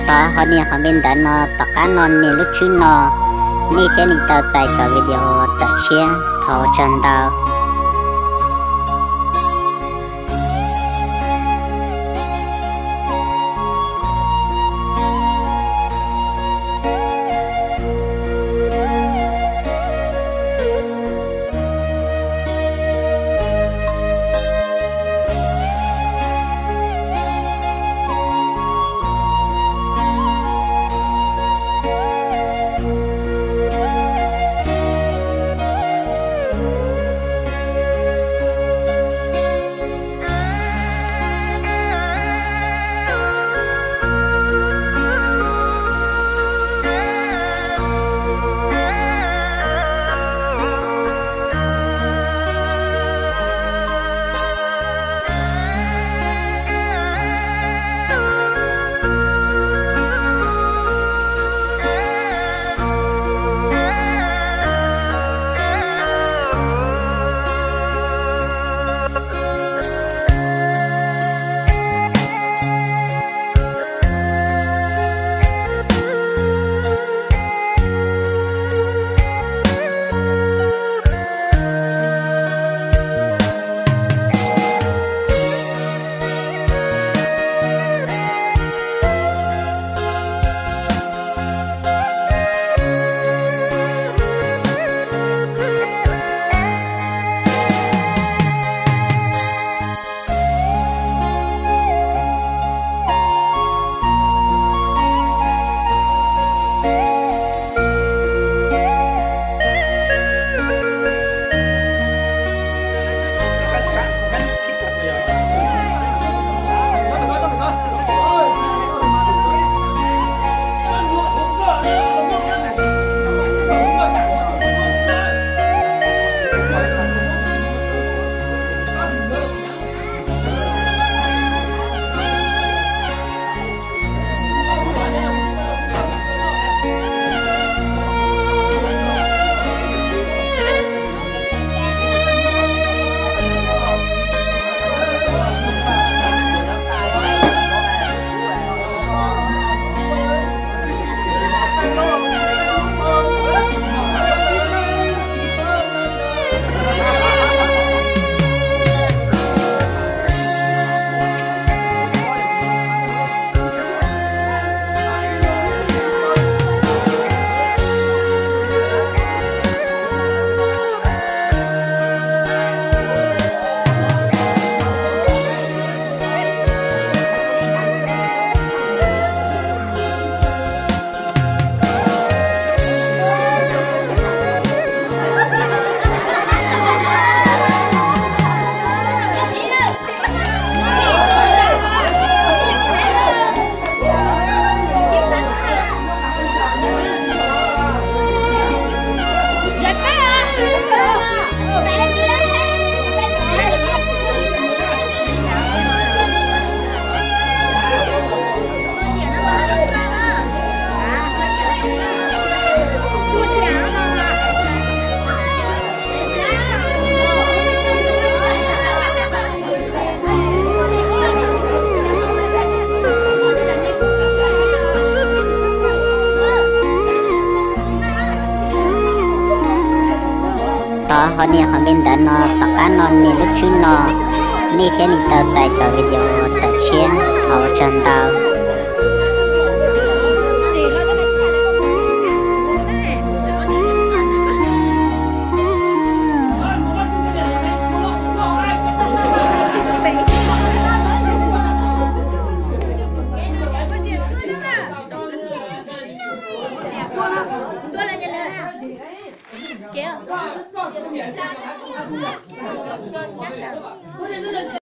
Thov ho nias qhov npe ntawv no tom qab no nias lub tswb no, nej thiaj li tau txais cov video tawm tshiab. Thov ua tsaug ntau. Thov ho nias qhov npe ntawv no tom qab no nias lub tswb no, nej thiaj li tau txais cov video tawm tshiab. Thov ua tsaug ntau.